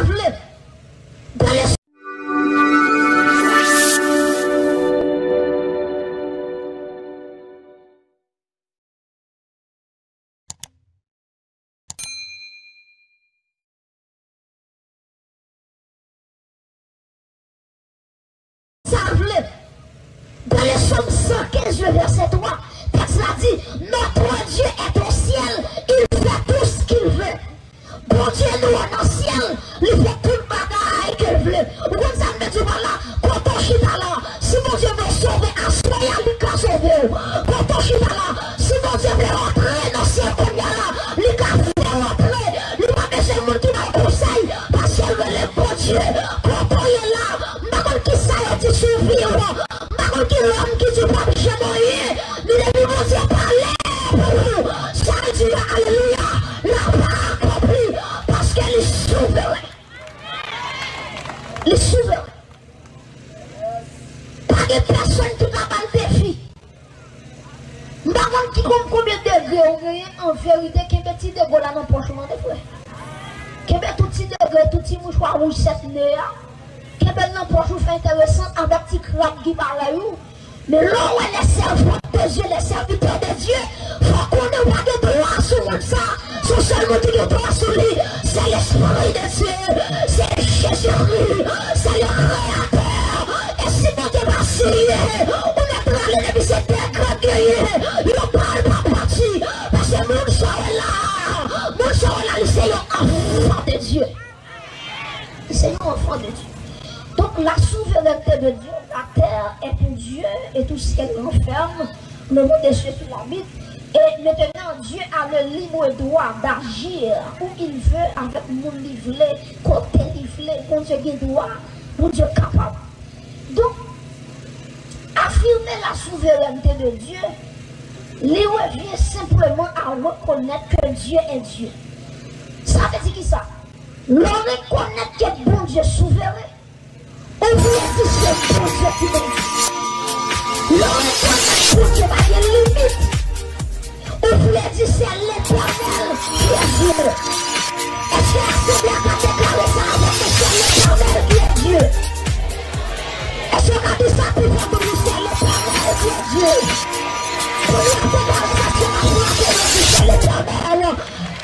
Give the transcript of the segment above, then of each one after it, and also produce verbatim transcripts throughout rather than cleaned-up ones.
vle. Dans le sa vle. Dans le Psaume cent quinze, le verset trois, tèks la di, notre Dieu est au ciel, il fait tout ce qu'il veut. Bondye nou an nan syèl, li fè tout bagay ke l vle. Ou konn sa m vle di w pa la? Kote w chita la, si Bondye vle sove aswè a, li ka sove w. Kote w chita la, si Bondye vle rantre nan syèl kounye a la, li ka fè w rantre. Li pa bezwen moun ki ba l konsèy, paske l rele Bondye. Kote w ye la, m pa konn kisa yo di sou vi w, m pa konn ki lòm ki di w p ap janm anyen, men depi Bondye pale pou ou, sa l di a, alelouya, l ap akonpli, paske li souveren. Li souveren. Pa gen pèsonn ki ka ba l defi. M pa konn ki konn konbyen degre ou genyen, an verite, kenbe ti degre w la nan pòch ou, tande, frè. Kenbe tout ti degre, tout ti mouchwa wouj sèt ne a. Kenbe l nan pòch ou, fè enteresan avèk ti krab ki parèy ou. Men lè w wè les servantes de Dieu, les serviteurs de Dieu, fò w konnen w pa gen dwa sou moun sa. Se yon sèl moun ki gen dwa sou li, se Lespri de Dye, se Jezikri, se le Kreyatè. E si Bondye pa siye, ou mèt rale depi se de krab genyen, yon bal pa pati, paske moun sa w wè la, moun sa w wè la, li se yon enfant de Dieu. C'est un enfant de Dieu. Donc la souveraineté de Dieu, la terre est pour Dieu et tout ce qu'elle renferme, le monde et ceux qui l'habitent. Et maintenant, Dieu a le libre droit d'agir où il veut, avec moun li vle, kote li vle. Bondye gen dwa, Bondye kapab. Donk, afime la souveraineté de Dieu, li revyen senpleman a rekonèt ke Dye est Dieu. Sa vle di kisa? Lè w rekonèt ke Bondye souveren, ou vle di se Bondye ki Bondye. Lè w rekonèt Bondye pa gen limit, ou vle di se Letènèl ki Dye. Èske asanble a ka deklare sa avè m, se Letènèl ki Dye? Èske w ka di sa pi fò pou nou, se Letènèl ki Dye? Kounye a, deklare sa, si w ka frape yo, di se Letènèl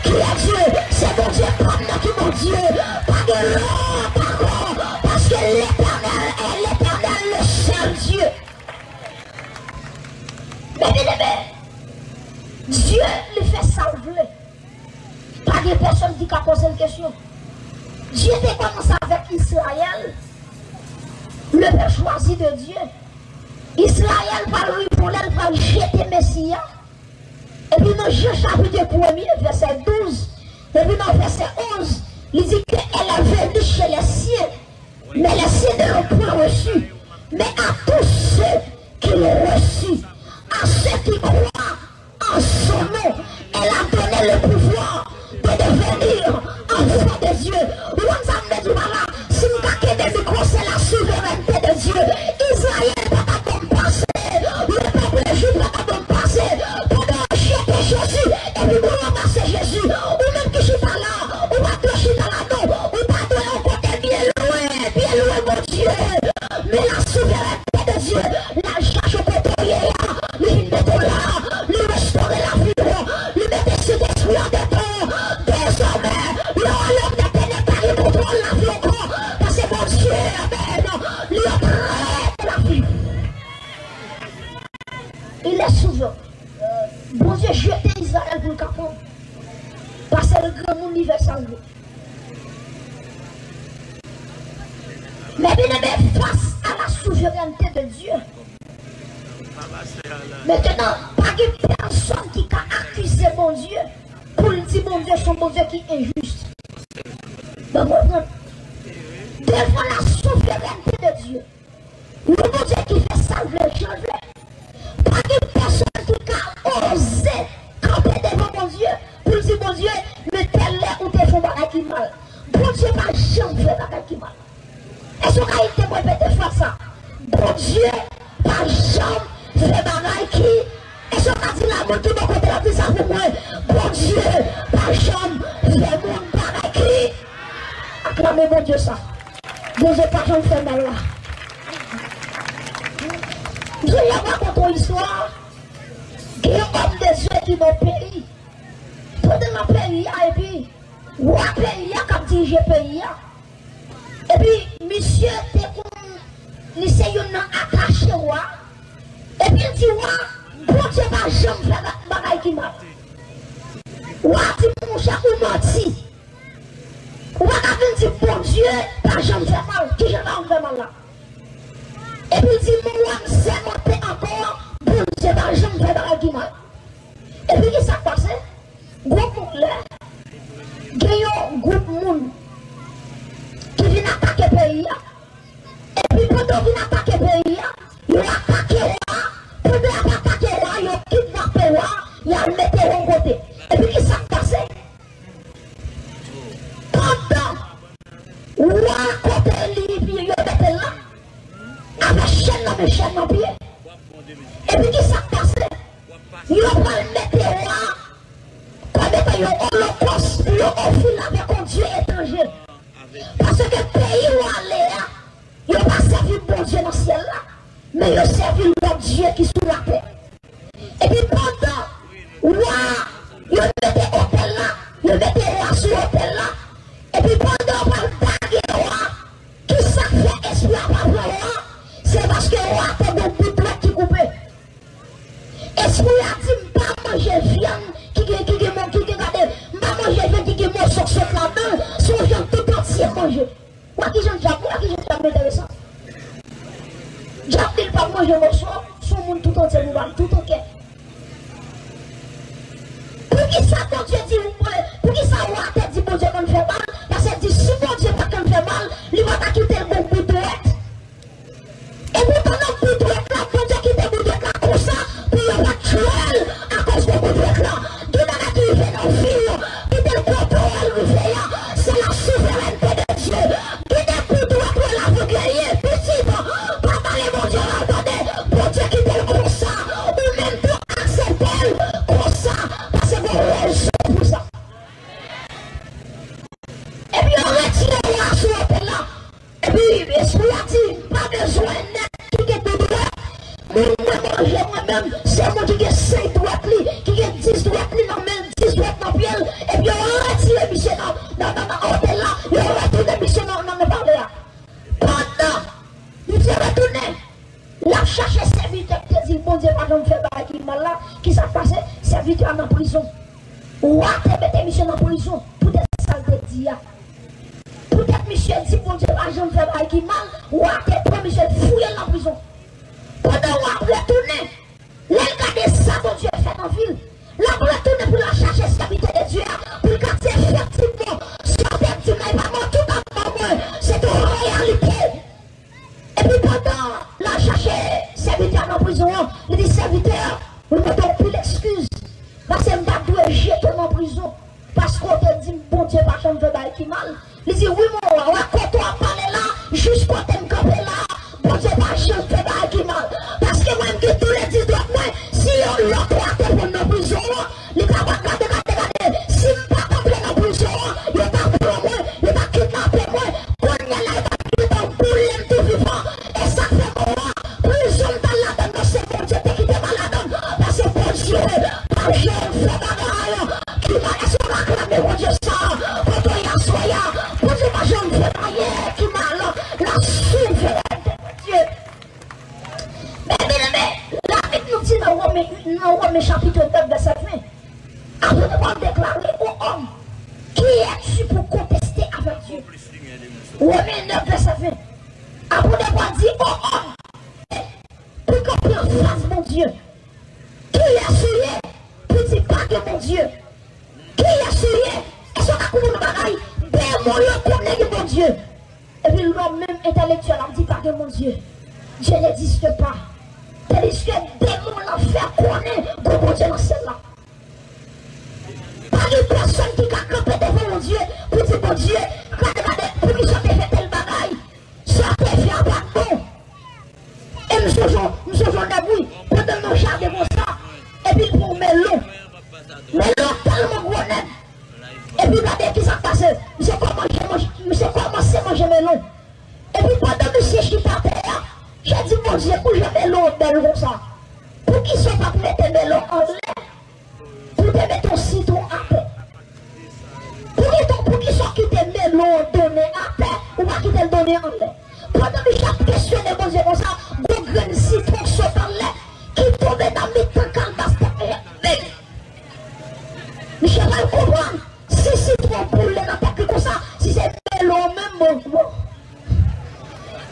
ki Dye, se Bondye pa m nan ki Bondye. Pa gen lòt ankò, paske Letènèl est l'Éternel, le seul Dieu. Men byeneme, Dye, li fè sa l vle. Pa gen pèsonn ki ka poze l kesyon. Dye te kòmanse avèk Izrayèl, le pèp chwazi de Dye. Izrayèl pral rive yon lè, l pral jete Mesi a. Epi nan Jan chapit premye, vèsè douz, epi nan vèsè onz, li di ke elle est venue chez les siens, mais les siens ne l'ont point reçue. Mais à tous ceux qui l'ont reçue, à ceux qui croient en son nom, elle a donné le pouvoir de devenir enfants de Dieu. Ou konn sa m vle di w pa la? Si m ka kenbe mikwo, se la souveraineté de Dieu. Izrayèl pa t ap ban m pase, le peuple juif pa t ap ban m pase. Pandan yo jete Jezi, epi pou yo pase Jezi, ou menm ki chita la, ou pa dwe chita la non. Ou ta dwe yon kote byen lwen, byen lwen Bondye. Men la souveraineté de Dieu, l al chache w kote w ye a, li vin mete w la, li restore lavi w, li mete Sentespri an dedan w. Dezòmè, le royaume des ténèbres pa gen kontwòl lavi w ankò, paske Bondye, amèn, li antre nan lavi w. Il est souverain. Bondye jete Izrayèl pou l ka pran. Paske l granmoun, li fè sa l vle. Men byeneme, face à la souveraineté de Dieu, maintenant, pa gen pèsonn ki ka akize Bondye pou l di Bondye se yon Bondye ki enjis. Ban m reprann. Devant la souveraineté de Dieu, yon Bondye ki fè sa l vle, jan l vle. Pa gen pèsonn ki ka oze kanpe devan Bondye pou l di, Bondye, men tèl lè ou te fè yon bagay ki mal. Bondye pa janm fè bagay ki mal. Èske w ka ede mwen repete fraz sa? Bondye pa janm fè bagay ki Èske w ka di la, moun ki bò kote w la, di sa pou mwen? Bondye pa janm fè moun bagay ki. aklame Bondye sa. Bondye pa janm fè mal la. M sonje m rakonte yon istwa. Gen yon òm de Dye ki nan peyi. Pandan nan peyi a, epi wa peyi a k ap dirije peyi a. Epi misye te konn, li se youn nan atache wa. Epi l di wa, Bondye pa janm fè ba-, bagay ki mal. Wa di, monchè, ou manti. Ou pa ka vin di Bondye pa janm fè mal. Kijan l pa janm fè mal la? Epi l di, men wa, m sèmante ankò, Bondye pa janm fè bagay ki mal. Epi kisa k pase? Gon bout lè, gen yon gwoup moun ki vin atake peyi a. Epi pandan yo vin atake peyi a, yo atake wa a. Pandan y ap atake wa a, yo kidnape wa a, y al mete wa yon kote. Epi kisa k pase? Pandan wa a kote li, yo mete l la, avèk chèn nan men, chèn nan pye. Epi kisa k pase? Yo pral mete wa a kòm etan yon olokòs pou yo ofri l avèk yon dye etranje. Paske peyi wa a ale a, yo pa sèvi Bondye nan syèl la, men yo sèvi lòt dye ki sou latè. Epi pandan wa a, yo mete otèl la, yo mete wa a sou otèl la, epi pandan yo pral dage wa a, kisa k fè espri a pa pran wa a? Se paske wa a te gon bout dwèt ki koupe. Espri a di, m pa manje vyann ki gen, ki gen, ki gen, gade, m pa manje vyann ki gen moso k sot ladan l, se yon vyann tout antye m manje. Wè kijan dyab, wè kijan dyab enteresan. Dyab di l p ap manje moso, se yon moun tout antye pou ba l, tout an kè. Poukisa Bondye di, poukisa wa a te di Bondye konn fè mal? Paske l di, si Bondye pa t konn fè mal, li pa ta kite l gon bout dwèt. E poutan nan bout dwèt la, Bondye kite bout dwèt la konsa pou yo pa t tchwe l akoz de bout dwèt la. Gen bagay ki rive nan vi w, kite l kote w al rive a, se la souverènte de Dye. Gen de bout dwèt ou wè l avèg li ye, pitit, pa pale Bondye mal tande, Bondye kite l konsa, ou menm tou aksepte l konsa, paske gen rezon pou sa. Epi yo retire wa a sou otèl la. Epi espri a di, m pa bezwen nèg ki gen de dwèt. Moun mwen manje mwen menm, se moun ki gen senk dwèt li, ki gen dis dwèt li nan men l, dis dwèt nan pye l. Epi yo retire misye nan, nan, nan, nan otèl la, yo retounen misye nan, nan, nan palè a. Pandan misye retounen, l ap chache sèvitè ki te di l Bondye pa janm fè bagay ki mal la, kisa k pase? Sèvitè a nan prizon. Wa te mete misye nan prizon poutèt sa l te di a. Poutèt misye di Bondye pa janm fè bagay ki mal, wa te pran misye, l fouye l nan prizon. Pandan wa ap retounen, lè l gade sa Bondye fè nan vi l, l ap retounen pou l al chache sèvitè de Dye a, pou l ka di efektivman, sa w te di m nan, e pa manti w t ap ban mwen, se te yon reyalite. Epi pandan l al chache sèvitè a nan prizon an, li di, sèvitè, mwen mande w anpil ekskiz, paske m pa t dwe jete w nan prizon, paske w te di m Bondye pa janm fè bagay ki mal. Li di, wi, mon wa, wè kote w ap pale la, jis kote m kanpe la, Bondye pa janm fè bagay ki mal. Paske mwen, m gen tou le dis dwèt mwen, si yon lòt wa te pran m nan prizon an, li ta pral gade, gade, gade, si m pa t antre nan prizon an, yo ta pran mwen, yo ta kidnape mwen, kounye a la, yo ta gentan boule m tou vivan. E sa k fè mwen wa, prizon m t al ladan nan, se Bondye te kite m al ladan, paske Bondye pa janm fè bagay ki mal. Èske w ka aklame Bondye sa? Kote w ye aswè a, Bondye pa janm fè anyen ki mal. La souverènte de Dye. Men byeneme, Labib nou di nan Women, nan Women chapit nèf vèsè ven, apot Pòl deklare, ô homme, qui es-tu pour contester avec Dieu? Women nèf vèsè ven, apot Pòl di, ô homme, pou kanpe anfas Bondye. Kiyès ou ye pou di pa gen Bondye? Kiyès ou ye? Èske w ka konprann yon bagay? Demon yo konnen gen Bondye. Epi lòm menm entèlektyèl ap di pa gen Bondye. Dieu n'existe pas. Tandiske demon lanfè konnen gon Bondye nan syèl la. Pa gen pèsonn ki ka kanpe devan Bondye pou di, Bondye, gade, gade, poukisa w te fè tèl bagay? Sa w te fè a pa t bon. E m sonje, m sonje yon nèg, wi, pandan l nan jaden konsa, epi l pran yon melon. Melon an tèlman gwo nèt. Epi gade kisa k pase. Misye kòmanse manje, misye kò, melon. Epi pandan misye chita atè a, misye di Bondye, "Jan melon an bèl konsa, poukisa w pa t mete melon anlè pou w te mete yon sitwon atè? Pou gentan, poukisa w kite melon an donnen atè, ou pa kite l donnen anlè?" Pandan misye ap kesyone Bondye konsa, gwo grenn sitwon sot anlè ki tonbe nan mitan kalbas tèt li. Misye pa konprann si sitwon boule nan tèt li konsa, si se melon menm, bon, bon.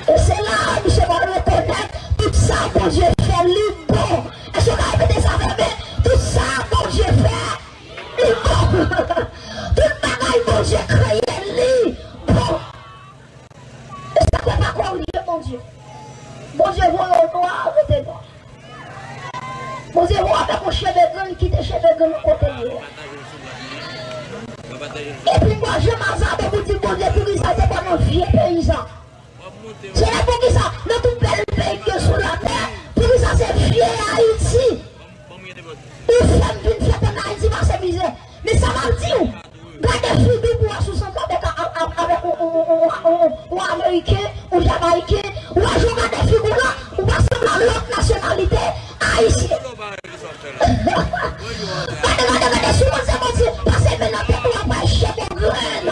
E se la misye va rekonèt tout sa Bondye fè li bon. Èske w ka repete sa avè m? Tout sa Bondye fè li bon. Tout bagay Bondye kreye li bon. E sa fè pa korije Bondye. Bondye voye w nwa, rete nwa. Bondye wè w avèk yon cheve grenn, kite cheve grenn nan kote l ye a. Epi m wè Jean Mazado pou di Bondye poukisa l te pran nan vye peyi sa. Se la poukisa nan tout bèl peyi k gen sou latè, poukisa se vye Ayiti ou fè m vin fèt ann Ayiti pase mizè. Men sa m ap di w, gade figi w pou w wè si w sanble avèk, avèk yon, yon, yon, yon, yon, yon Ameriken, yon Jamayiken, w wè jan w gade figi w la, ou pa sanble a lòt nasyonalite ayisyen. Gade, gade, gade, si w se Bondye, pase men nan tèt ou, w ap bay cheve grenn,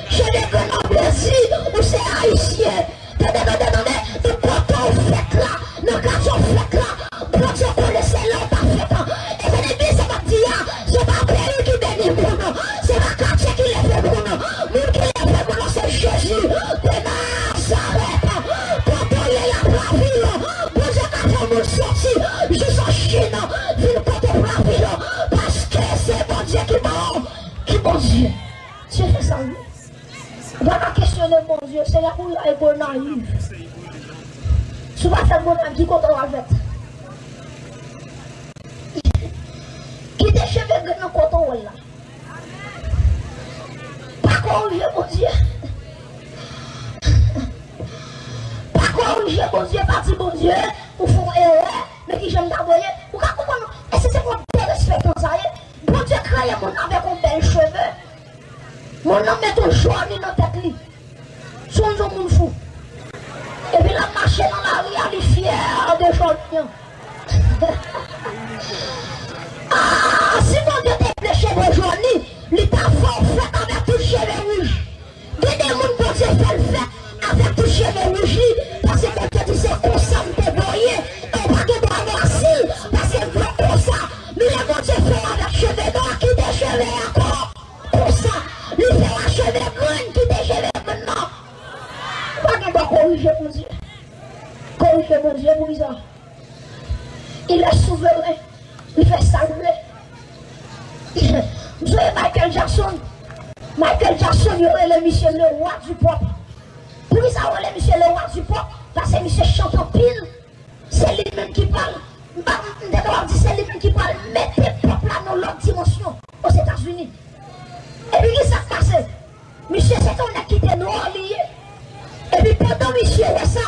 cheve grenn an plezi, ou se ayisyen. Tande, tande, tande, nan kote w fèt la, nan katye w fèt la, Bondye konnen se la w ta fèt an. E tande byen sa m ap di a, se pa peyi ki beni moun, se pa katye ki leve moun. Moun ki leve moun nan se Jezi de Nazarèt. Kote w ye, y ap lavi w. Bondye ka fè moun soti jis an Chin, vin kote w lavi w. Paske se Bondye ki bon, ki Bondye. Dye fè sa, wi. Ou pa ka kesyone Bondye, Senyè, pou yon Ebrenayiv. Si w pa fèt Ebrenayiv, ki kote w al fèt? Kite cheve grenn nan kote w wè l la. Pa korije Bondye. Pa korije Bondye, pa di Bondye, ou fè yon erè, men ki jan m ta voye. Ou ka konprann, e si se yon derespektan sa ye? Bondye kreye moun avèk yon bèl cheve. Moun nan met yon jòni nan tèt li. Sonje yon moun fou. Epi l ap mache nan lari a, li fyè de jòni an. Ah, si Bondye te vle cheve jòni, li ta fè w fèt avèk tout cheve wouj. Gen de moun Bondye fè l fèt avèk tout cheve wouj li, paske Bondye di se konsa m te voye, e w pa gen dwa nwazi l, paske m fèt konsa. Men lè Bondye fè w avèk cheve nwa, kite cheve a kon, konsa. Li fè w a cheve grenn, kite cheve grenn nan. Pa gen dwa korije Bondye. Korije Bondye pou kisa? Il est souverain. Li fè sa l vle. M sonje Michael Jackson. Michael Jackson, yo rele misye le roi du pop. Poukisa yo rele misye le roi du pop? Paske misye chante anpil. Se li menm ki pral, m pa, m te kapab di se li menm ki pral mete pop la nan lòt dimansyon Ozetazini. Epi ki sa k pase? Misye se te yon nèg ki te nwa li ye. Epi pandan misye wè sa,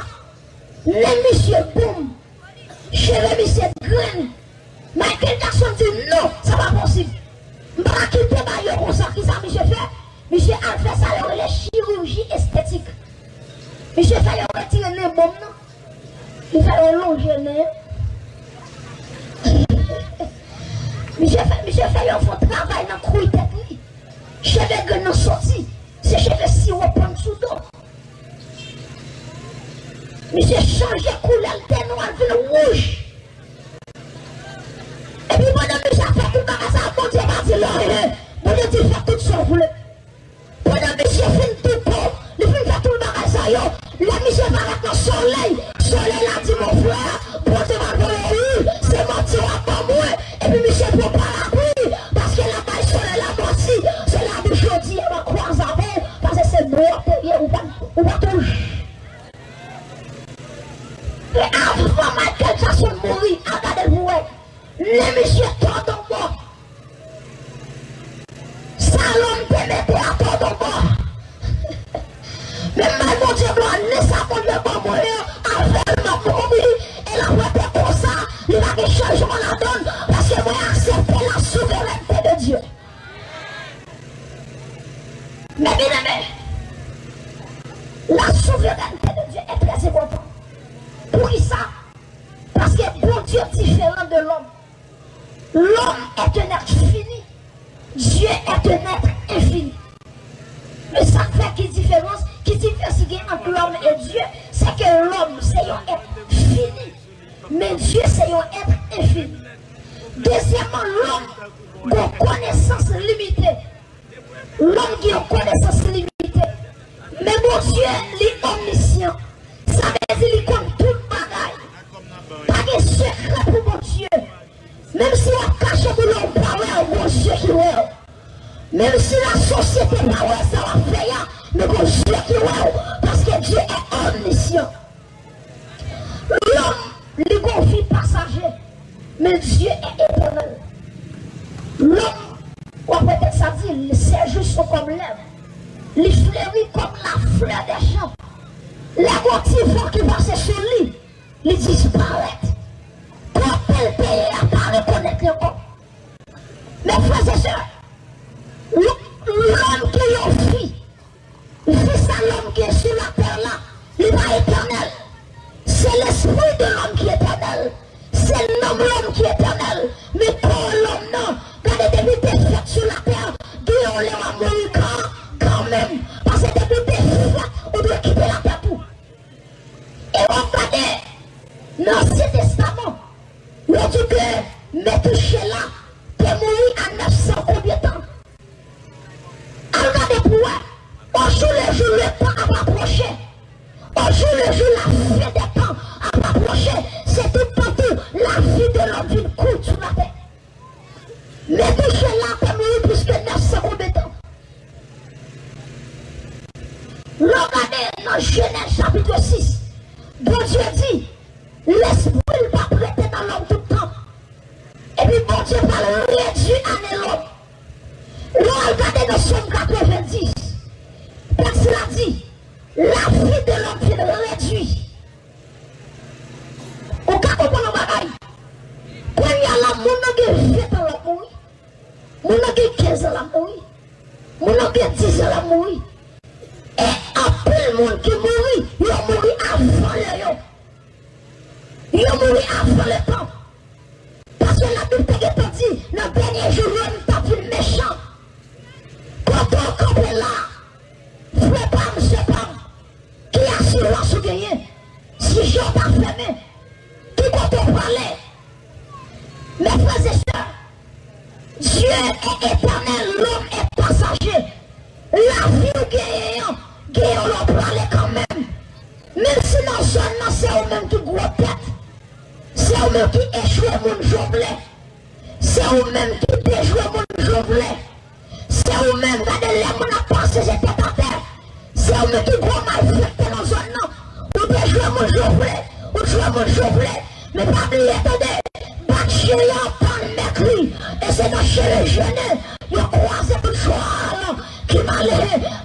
nen misye boum, cheve misye grenn. Michael Jackson di non, sa pa posib. M pa ka kite bagay yo konsa. Kisa misye fè? Misye al fè sa yo rele chirurji estetik. Misye fè yo retire nen boum nan. Li fè yo lonje nen an. Misye fè, misye fè yo fè yon travay nan kwi tèt li. Cheve grenn nan soti. Se cheve siwo pann sou do. Misye chanje koulè, l te nwa, l vin wouj. Epi pandan misye ap fè tout bagay sa, Bondye pa di l anyen. Bondye di fè tout sa w vle. Pandan misye fin toupe w, li fin fè tout bagay sa yo, lè misye parèt nan solèy, solèy la di, "Mon frè, Bondye pa voye w, se manti w ap ban mwen." Epi misye pran parapli, paske l ap bay solèy la manti. Solèy la di, "Jodi a m ap kwaze avè w, paske se nwa w te ye, ou pa, ou pa t wouj." E avan Michael Jackson mouri, al gade l pou wè. Nen misye tòdonbò. Salon m te mete a tòdonbò. Men m bay Bondye glwa, nen sa Bondye ban mwen an, avè l m ap mouri, e l ap rete konsa, li pa gen chanjman ladan l, paske mwen aksepte la souverènte de Dye. Men byeneme, la souverènte de Dye est très enpòtan. Poukisa? Paske Bondye diferan de lòm. L'homme est un être fini. Dieu est un être infini. Men sa k fè ki diferans, ki diferans ki gen ant lòm e Dye, se ke lòm se yon èt fini, men Dye se yon èt enfini. Dezyèmman, lòm gen yon konesans limite. Lòm gen yon konesans limite. Men Bondye, li omnisyan. Sa vle di li konn tout bagay. Pa gen sekrè pou Bondye. Menm si w ap kache pou lè w pa wè w, Bondye ki wè w. Menm si lasosyete pa wè sa w ap fè a, men gon Dye ki wè w, paske Dye est omniscient. Lòm, li gon vi pasaje, men Dye est éternel. Lòm, w ap wè tèks la di, ses jours sont comme l'herbe. Li fleri kòm la fleur des champs. Lè gon ti van ki pase sou li, li disparèt. Kote l te ye a pa rekonèt li ankò. Mes frères et sœurs, lòm gen yon vi. Vi sa lòm gen sou latè la, li pa etènèl. Se lespri de lòm ki etènèl. Se nanm lòm ki etènèl. Men kò lòm nan, gade depi w te fèt sou latè, gen yon lè w a mouri kan, kanmenm. Paske depi w te fèt, ou dwe kite latè tou. E w ap gade nan Ansyen Testaman, yo di ke Metouchela te mouri a nèf san konbyen tan? Al gade pou wè. Au jour le jour, le temps ap apwoche. Au jour le jour, la fin des temps ap apwoche. Se tout tan tou, lavi de lòm vin kout sou latè. Metouchela te mouri plis ke nèf san konbyen tan? Lè w gade nan Jenèz chapit sis, Bondye di, lespri l p ap rete nan lòm tout tan. Epi Bondye pral redui ane lòm. Lè w al gade nan Sòm katrevendis, tèks la di, lavi de lòm fin redui. Ou ka konprann yon bagay? Kounye a la, moun nan gen ven tan l ap mouri. Moun nan gen kenz an l ap mouri. Moun nan gen diz an l ap mouri. E anpil moun ki mouri, yo mouri avan lè yo. Yo mouri avan letan. Paske Labib te gentan di, nan dènye jou yo, m t ap vin mechan. Kote w kanpe la, frè pa m, sè pa m, ki asirans ou genyen? Si je w ta fèmen, ki kote w prale? Mes frères et sœurs, Dieu est éternel, l'homme est passager. Lavi w genyen an, gen yon lè w prale kanmenm. Menm si nan zòn nan se ou menm ki gwo tèt, se ou menm ki echwe moun jan w vle, se ou menm ki dejwe moun jan w vle, se ou menm, gade lè moun ap pase se tèt atè, se ou menm ki gwo malfektè nan zòn nan, ou dejwe moun jan w vle, ou jwe moun jan w vle, men pa bliye tande, bat je a pann mèt li, e se nan cheve jene yo kwaze tout chwal ki male.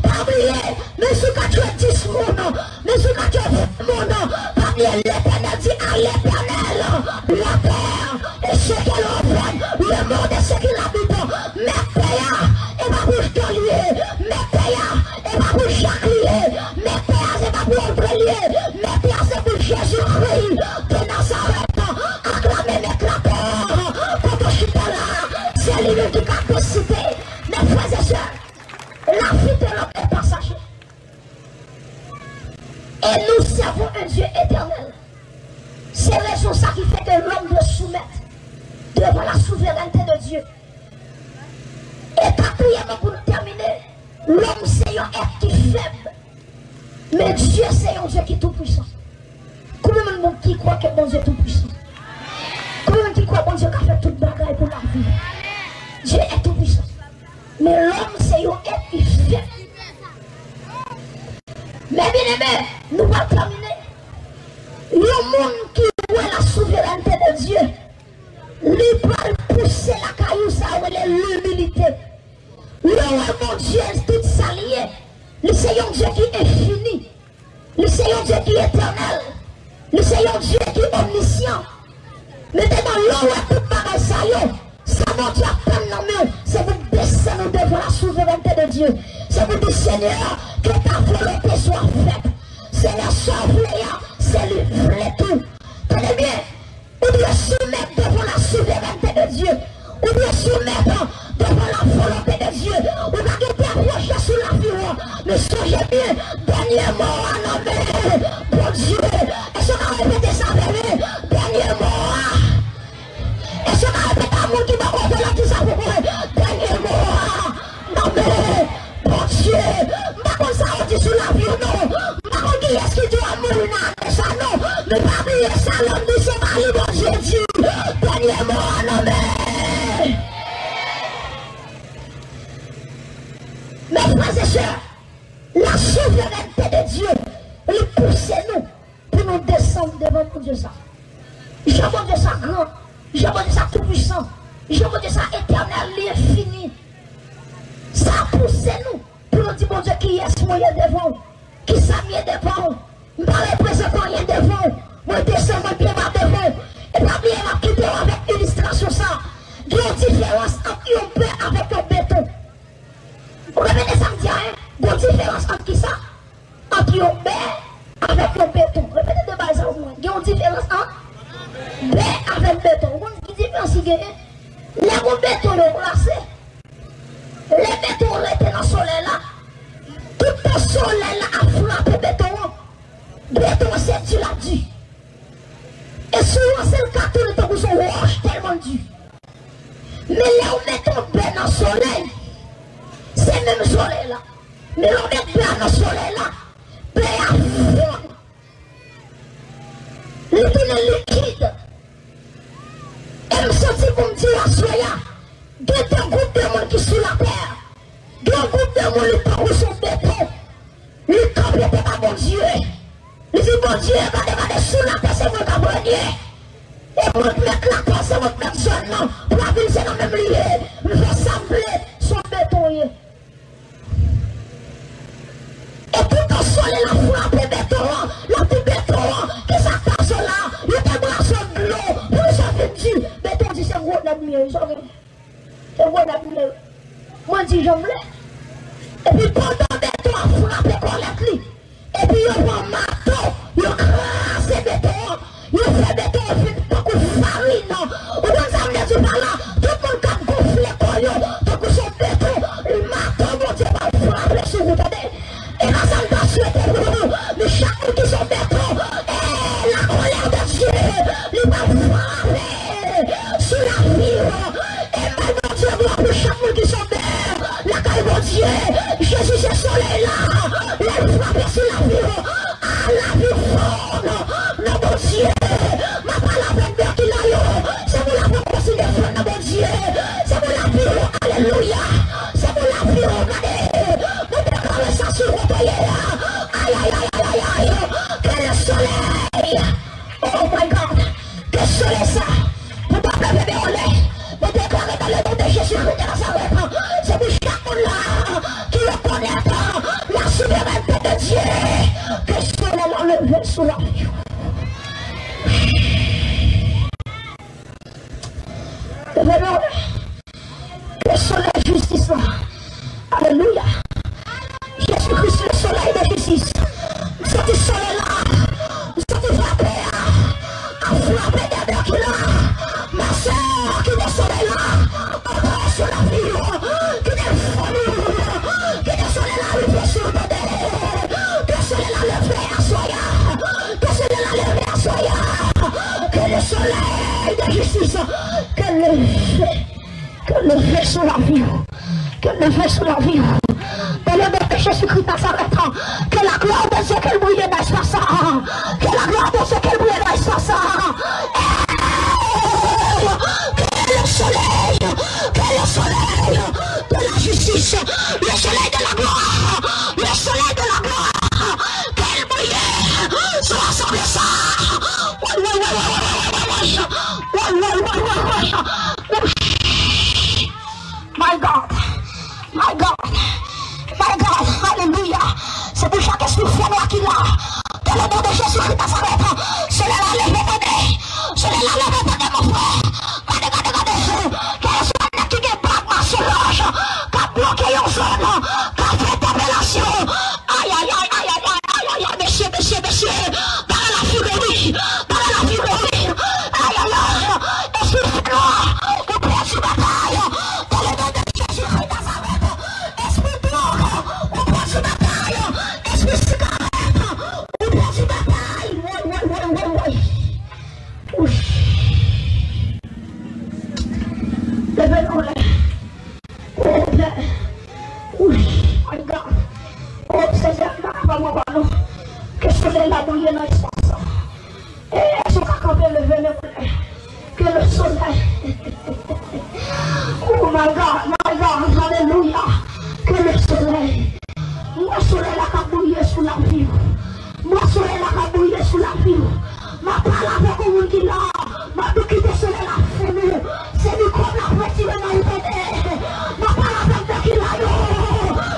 Pa bliye, men si w ka tchwe dis moun, men si w ka tchwe ven moun, pa bliye Letènèl di, à l'Éternel la terre et ce qu'elle renferme, le monde et ce qu'il habite. Mèt tè a, e pa pou Jan li ye, mèt tè a, e pa pou Jak li ye, mèt tè a, se pa pou André li ye, mèt tè a, se pou Jezikri de Nazarèt. Aklame mèt latè, kote w chita la, se li menm ki ka deside. Mes frères et sœurs, la vie de l'homme est passagère. Et nous servons un Dieu éternel. Se rezon sa ki fè ke lòm dwe soumèt devan la souverènte de Dieu. E katriyèmman, pou nou tèmine, lòm se yon èt ki fèb, men Dye se yon Dye ki toupwisan. Konbyen moun ki kwè ke Bondye toupwisan? Konbyen moun ki kwè Bondye ka fè tout bagay pou lavi? Dieu est tout puissant. Men lòm se yon èt ki fèb. Men byeneme, nou pral tèmine. Yon moun ki wè la souverènte de Dye, li pral pouse lakay ou sa yo rele limilite. Lè w wè Bondye, tout sa li ye, li se yon Dye ki enfini. Li se yon Dye ki etènèl. Li se yon Dye ki omnisyan. Mentnan, lè w wè tout bagay sa yo, sa Bondye ap tann nan men w, se pou w desann ou devan la souverènte de Dye. Se pou w di, Senyè, que ta volonté soit faite. Dènye mo a nan men Bondye. Èske w ka repete sa avè m? Dènye mo a. Èske w ka repete a moun ki bò kote w la, di sa pou mwen? Dènye mo a nan men Bondye. M pa konn sa yo di sou lavi w non. M pa konn kiyès ki di w ap mouri nan ane sa non. Men pa bliye sa, lòm di se pa li Bondye di. Dènye mo a nan men. Mes frères et sœurs, la souveraineté de Dieu, li pouse nou pou nou desann devan Bondye sa. Jan Bondye sa gran, jan Bondye sa toupwisan, jan Bondye sa etènèl, li enfini. Sa pouse nou pou nou di Bondye, kiyès mwen ye devan w? Kisa m ye devan w? M pa reprezante anyen devan w. Mwen desann, mwen pye ba devan w. E pa bliye, m ap kite w avèk ilistrasyon sa. Gen yon diferans ant yon bè avèk yon beton. Ou repete sa m di a, en? Gen yon diferans ant kisa? Ant yon bè avèk yon beton. Repete de bagay sa pou mwen. Gen yon diferans ant bè avèk beton. Ou konn ki diferans ki genyen? Lè yon beton yo plase, lè beton rete nan solèy la, tout tan solèy la ap frape beton an, beton an se di l ap di. E si w lanse l ka tounen tankou se yon wòch tèlman l di. Men lè w met yon bè nan solèy, se menm solèy la. Men lè w met bè a nan solèy la, bè a fonn. Li tounen likid. E m santi pou m di w aswè a, gen de gwoup de moun ki sou latè. Gen yon gwoup de moun, li tankou se yon beton. Li kanpe te ba Bondye. Li di, Bondye, gade, gade, sou latè se mwen k ap renye. E mwen k mèt latè, se mwen k mèt zòn nan. Pou lavil se nan men m li ye. M fè sa m vle, se yon beton ye. E tout tan solèy la frape beton an, l ap di beton an, kisa k pase w la? Yo te brase w dlo, pou nou sòti di, beton di se gwo nèg m ye, wi, sa w gen. Se gwo nèg m ye. Mwen di jan m vle. Epi pandan beton an frape kòlèt li, epi yo pran mato, yo kraze beton an, yo fè beton an vin tankou farin. Ou konn sa m vle di w pa la? Tout moun k ap gonfle kò yo tankou se yon beton, mato Bondye pral frape sou ou, tande. E pa sa m ta swete pou nou, men chak moun ki se yon beton, e la colère de Dieu, li pral frape sou lavi w. E bay Bondye glwa pou chak moun ki se yon bè lakay Bondye. Jezi se solèy la, lè l frape sou lavi w, a, lavi w fonn nan Bondye. M ap pale avèk bè ki la yo, se pou lavi w kontinye fonn nan Bondye. Se pou lavi w, alelouya. Se pou lavi w, gade. Mwen deklare sa sou kote w ye a. Ay, ay, ay, ay, ay, ay. Que le soleil, oh my God, que solèy sa, pou pa pleve de olè. Mwen deklare dans le nom de Jésus-Christ de Nazareth, se pou chak moun la ki rekonèt la souveraineté de Dieu, que solèy la leve sou lavi w. Leve men w. Le solèy jistis la. Alelouya. Jezi Kris, le solèy de jistis. M santi solèy la. M santi frape a. Ap frape dèyè ki la. Ma sè, kite solèy la antre sou lavi w. Kite l fon ou. Kite solèy la rive sou ou, tande. Ke solèy la leve aswè a. Ke solèy la leve aswè a. Que le soleil de justice, ke leve, ke leve sou lavi w, ke leve sou lavi w. Dans le nom de Jésus-Christ Nazareth, que la gloire de Dieu qu'elle brille dans l'espace, que la gloire de Dieu qu'elle brille dans l'espace. Que le soleil, que le soleil de la justice, le soleil de la gloire, le soleil de la gloire, qu'elle brille sur l'assemblée ça. Woy, woy, woy, woy, woy, woy, woy. Woy, woy, woy, woy, woy. My God, my God, my God, alelouya. Se pou chak espri Ke solèy la briye nan espas sa. E si w ka kanpe, leve men w. Que le soleil. Oh my God, my God, alelouya. Que le soleil. Mwen solèy la k ap briye sou lavi w. Mwen solèy la k ap briye sou lavi w. M ap pale avèk yon moun ki la. M ap di kite solèy la fini. Se mikwòb la pou retire nan ou tande. M ap pale avèk nèg ki la yo.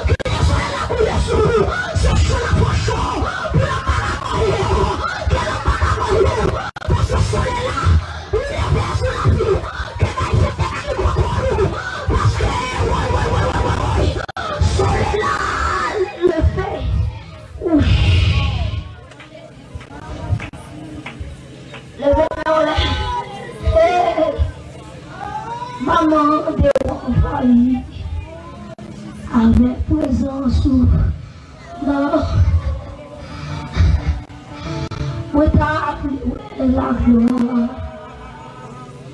Kite solèy la briye sou ou. Se chan la pwoche w. Pou la pa la mò yo. Ke la pa la mò yo. Paske solèy la, li leve sou lavi w. Ke bay fèt de la li konprann ou. Paske, woy, woy, woy, woy, woy, woy. Solèy la, leve. Leve men w anlè. Hey. Manman de w anvayi avèk prezans ou. Non. Mwen ta vle wè laglwa.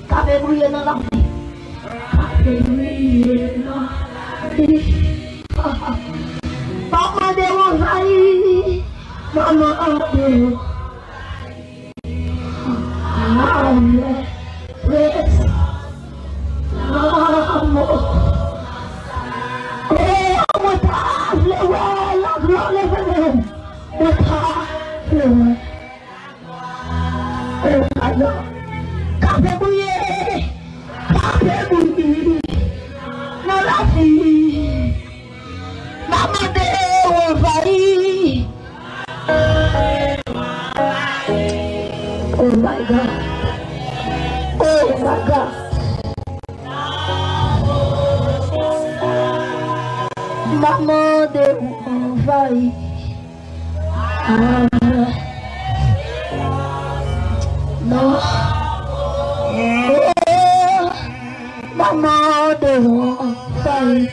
K ap briye nan lavi. K ap briye nan lavi. Manman de w anvayi. Manman de w. Amen. Praise. Amen. Oh, mwen ta vle wè laglwa leve men. Mwen ta vle wè. Oh, my God. K ap briye. K ap briye. Nan lavi. Manman de w anvayi. Oh my God. Oh my God. Manman de w anvayi. Amen. Non. Oh. Manman de w anvayi.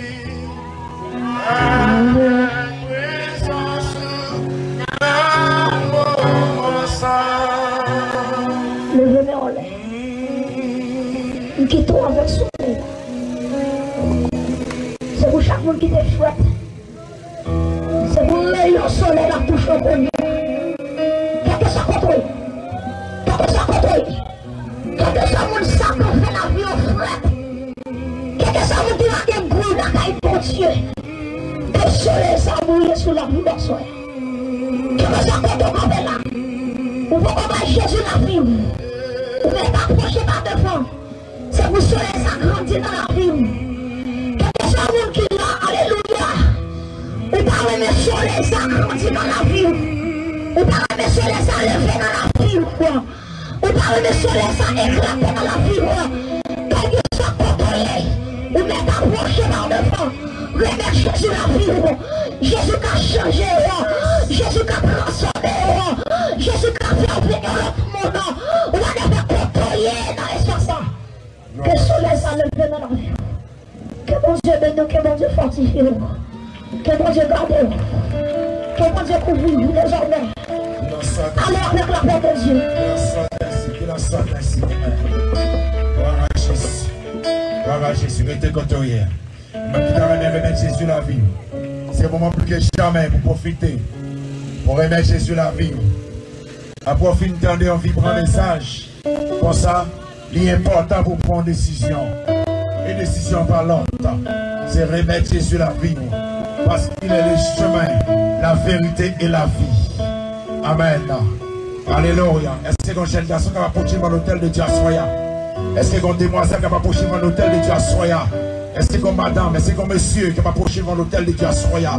Leve men w anlè. M kite w avèk solèy la. Se pou chak moun ki te frèt. Se pou reyon solèy la touche w kounye a. Kèlkeswa kote w ye. Kèlkeswa kote w ye. Kèlkeswa moun sa k ap fè lavi w frèt. Kèlkeswa moun ki pa gen gou lakay Bondye. Ke solèy sa briye sou lavi w aswè. Kèlkeswa kote w kanpe la. Ou poko bay Jezi lavi w. Ou mèt apwoche pa devan. Se pou solèy sa grandi nan lavi w. Kèlkeswa moun ki la, alelouya. Ou pa renmen solèy sa grandi nan lavi w. Ou pa renmen solèy sa leve nan lavi w. Ou pa renmen solèy sa eklate nan lavi w. Kèlkeswa kote w ye, ou mèt apwoche pa devan. Remèt Jezi lavi w. Jezi ka chanje w. Jezi ka transfòme w. Jezi ka fè w vin yon lòt moun. Whatever kote w ye nan espas sa. Ke solèy sa leve nan lavi w. Ke Bondye beni w, ke Bondye fòtifye w. Ke Bondye gade w. Ke Bondye kouvri w dezòmè. Allez avec la paix de Dieu. Glwa a Jezi. Glwa a Jezi. Rete kote w ye. Mwen ki ta renmen remèt Jezi lavi w. Se moman plis ke jamè pou pwofite. Pou remèt Jezi lavi w. Apre w fin tande yon vibran mesaj konsa, li enpòtan pou w pran yon desizyon. E desizyon pa lòt, se remèt Jezi lavi w. Parce qu'il est le chemin, la vérité et la vie. Amen. Alelouya. Èske gen yon jèn gason k ap apwoche devan lotèl de Dye aswè a? Èske gen yon demwazèl k ap apwoche devan lotèl de Dye aswè a? Èske gen yon madanm, èske gen yon mesye k ap apwoche devan lotèl de Dye aswè a?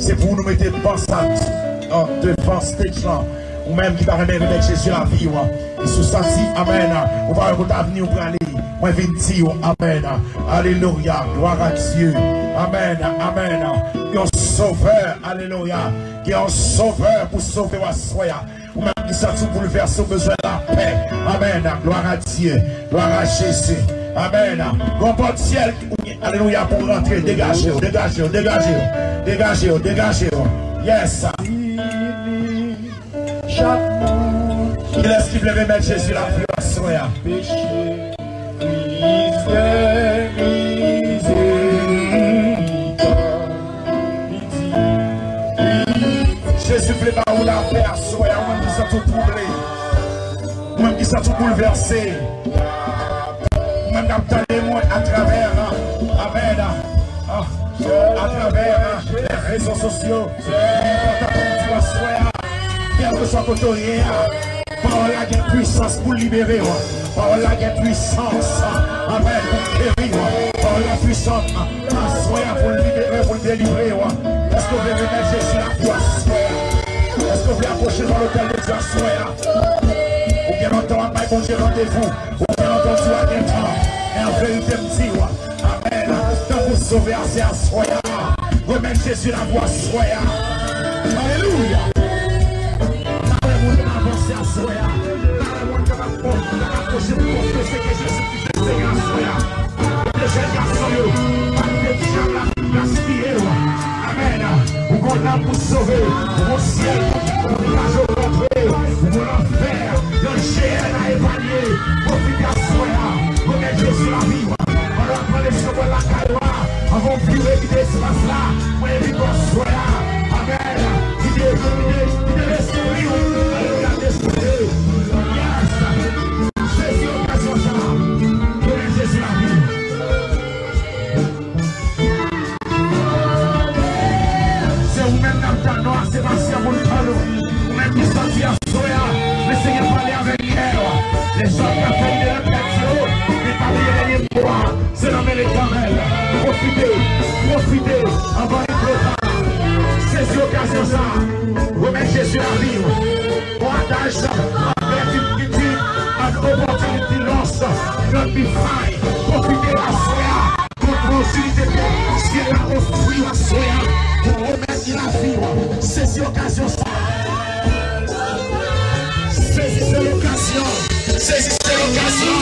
Se pou nou mete ban sa, euh, devan stage lan. Ou menm ki ta renmen remèt Jezi lavi w, e si w santi, amèn, ou pa wè kote avni w prale, mwen vin di w, amèn. Alelouya, glwa a Dye. Amèn, amèn. Gen yon sovè, alelouya. Gen yon sovè pou sove w aswè a. Ou menm ki santi w boulvèse, ou bezwen lapè. Amèn. Glwa a Dye. Glwa a Jezi. Amèn. Gon pòt syèl, alelouya, pou rantre. Degaje w, degaje w, degaje w. Degaje w, degaje w. Yes. Kilès ki vle remèt Jezi lavi w aswè a? Jezi vle ba w Lapè aswè a, ou menm ki santi w twouble, ou menm ki santi w boulvèse, ou menm k ap tande mwen atravè, amèn, atravè lè rezo sosyo, mwen kontan pou w di w aswè a, kèlkeswa kote w ye a, pawòl la gen pwisans pou l libere w. Pawòl la gen pwisans, amèn, pou l geri w. Pawòl la pwisan aswè a pou l libere, pou l delivre w. Èske w vle remèt Jezi lavi w aswè a? Èske w vle apwoche nan lotèl de Dye aswè a? Ou gen lontan w ap bay Bondye randevou. Ou gen lontan w di w a gen tan. Men an verite, m di w, amèn, tan pou sove a, se aswè a. Remèt Jezi lavi w aswè a. Alelouya. Pa wè moun ap avanse aswè a. Pa wè moun k ap, k ap apwoche pou konfese ke Jezi Kris se Seyè aswè a. Kote jèn gason yo, pa kite dyab la vin gaspiye w. Amèn. Ou gon nanm pou sove, ou gon syèl pou pèpaje w rantre, ou gon lanfè, yon jeyèn a epanye. Pwofite aswè a, remèt Jezi lavi w. Pandan w ap pran leson w lakay ou a, anvan w vire kite espas la, mwen envite w aswè a. Amèn. Kite, kite, kite lespri w, alelouya, desann. Yes. Sezi okazyon sa a. Remèt Jezi lavi w. Se ou menm n ap tann, non, se pasyan pou n tann ou. Ou menm ki sòti aswè a, Lesenyè pale avèk kè w. Lèzòm ka fè ide nan tèt yo, men pa bliye dènye mo a, se nan men Letènèl. Pwofite, pwofite, anvan li twò ta. Sezi okazyon sa a, remèt Jezi lavi w. Gon adaj anglè ki, ki di, an opportunity lost cannot be find. Pwofite aswè a. Opòtinite ke syèl la ofri w aswè a pou remèt li lavi w. Sezi okazyon sa a. Saisissez l'occasion. Saisissez l'occasion.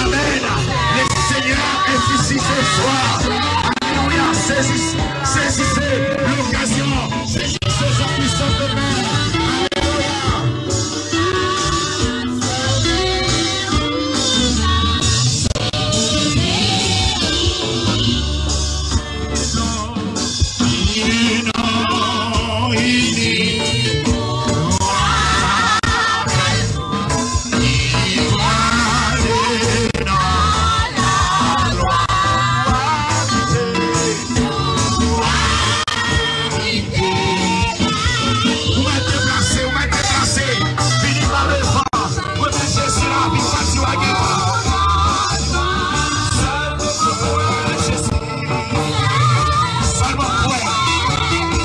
Amen. Le Seigneur est ici ce soir. Alléluia. Saisis-, saisissez l'occasion. Saisissez sa puissante main. Alléluia. Ou mèt deplase, ou mèt deplase. Vini pa devan. Remèt Jezi lavi w, pa di w a gen tan. Sèlman kwè, Jezi. Sèlman kwè.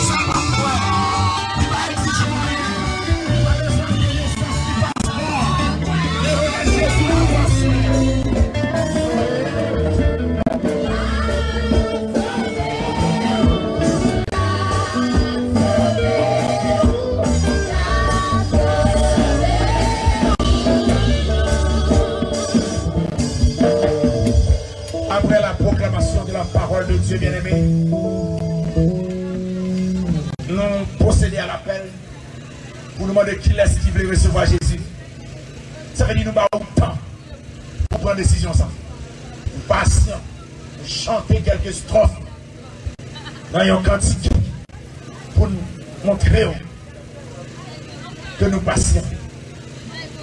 Sèlman kwè. Li pa egzije w anyen. Li pa bezwen konesans, li pa Apre la proclamation de la parole de Dieu, bien-aimé, nou pwosede a lapèl pou nou mande kilès ki vle resevwa Jezi. Sa vle di nou ba ou tan pou pran desizyon sa. Ou pasyan, ou chante kèlke estròf nan yon kantik pou n montre w ke nou pasyan.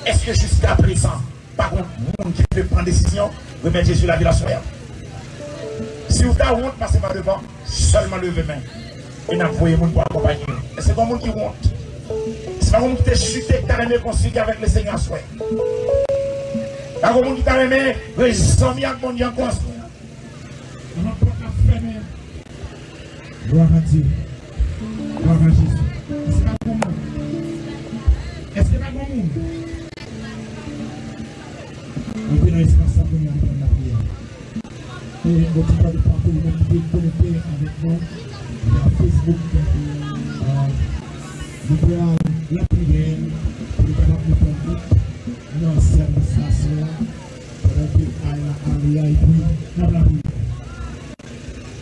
Èske jiskaprezan pa gon moun ki vle pran desizyon remèt Jezi lavi l aswè a? Si w ta wont, pase pa devan. Sèlman leve men. E n ap voye moun pou akonpaye w. Èske gon moun ki wont? Èske pa gon moun ki te chite, ki ta renmen konsilye avèk Lesenyè aswè? Pa gon moun ki ta renmen rezanmi ak Bondye ankò aswè? Nan pòt ap fèmen. Glwa a Dye. Glwa a Jezi. Èske pa gon moun? Èske pa gon moun? Antre nan espas la kounye a pou n lapriyè. E yon ti pa de patou, ou menm ki te konekte avèk nou via Facebook, euh, nou pral lapriyè pou nou kapab mete an bout nan sèvis la, pandan ke ay la ale a, epi n ap lapriyè.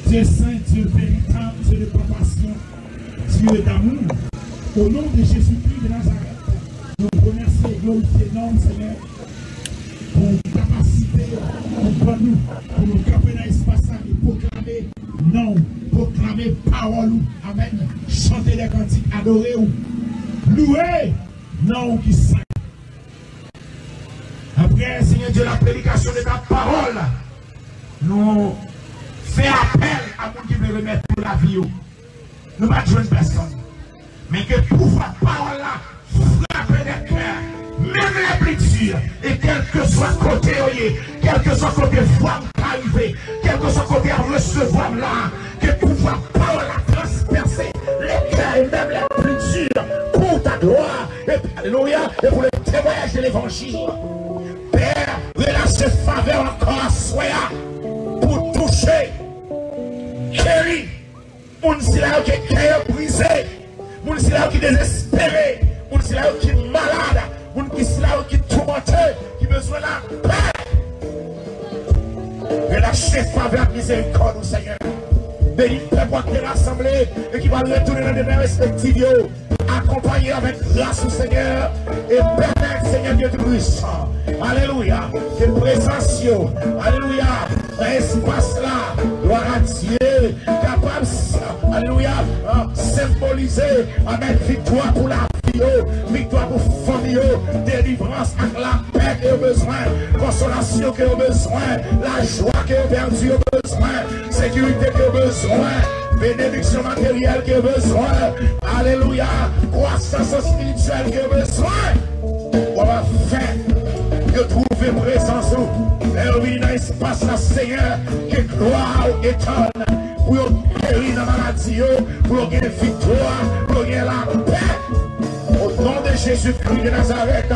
Dieu saint, Dieu véritable, Dieu de compassion, Dieu d'amour, au nom de Jésus-Christ de Nazareth, nou remèsye e glorifye non w, Senyè, pou kapasite ou ban nou, pou nou kanpe nan espas la e pwoklame non w, pwoklame pawòl ou. Amèn. Chante de kantik, adore w. Louwe non w ki sen. Apre, Senyè Dye, la predikasyon de ta pawòl, nou fè apèl a moun ki vle remèt yo lavi yo. Nou pa t jwenn pèsonn. Men ke pouvwa pawòl la frape dè kè, menm lè pli di, e kèlkeswa kote yo ye, kèlkeswa kote vwa m ka rive, kèlkeswa kote y ap resevwa m la, ke pouvwa pawòl la transpèse lè kè e menm lè pli di, pou ta glwa, e, alelouya, e pou le temwayaj de levanjil. Pè, relache favè w ankò aswè a, pou touche, geri, moun sila yo ke kè yo brize, moun sila yo ki dezespere, moun sila yo ki malad, moun ki sila yo ki toumante, ki bezwen lapè. Relache favè ak mizerikòd ou, Senyè. Beni pèp ou a ki te rasanble e ki pral retounen nan demen respektif yo. Akonpaye avèk gras ou, Senyè, e pèmèt, Senyè Dye Toupisan, alelouya, ke prezans yo, alelouya, nan espas la, glwa a Dye, kapab, alelouya, senbolize, amèn, viktwa pou lavi yo, viktwa pou fanmi yo, delivrans ak lapè ke yo bezwen, konsolasyon ke yo bezwen, lajwa ke yo pèdi yo bezwen, sekirite ke yo bezwen, benediksyon materyèl ke yo bezwen. Alelouya! Kwasans espirityèl ke yo bezwen. W ap fè yo twouve prezans ou. Lè yo vini nan espas la, Senyè, ke glwa ou etann pou yo geri nan maladi yo, pou yo gen viktwa, pou yo gen lapè. Au nom de Jésus-Christ de Nazareth,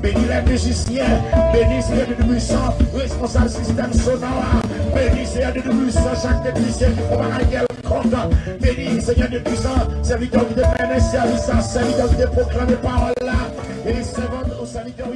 beni lè mizisyen, beni Senyè Dye Toupisan, responsab sistèm sonò a, beni Senyè Dye Toupisan, chak teknisyen ki fè bagay kèlkonk, beni Senyè Dye Toupisan, sèvitè ki te mennen sèvis la, sèvitè ki te pwoklame pawòl la, e sèvant ou sèvitè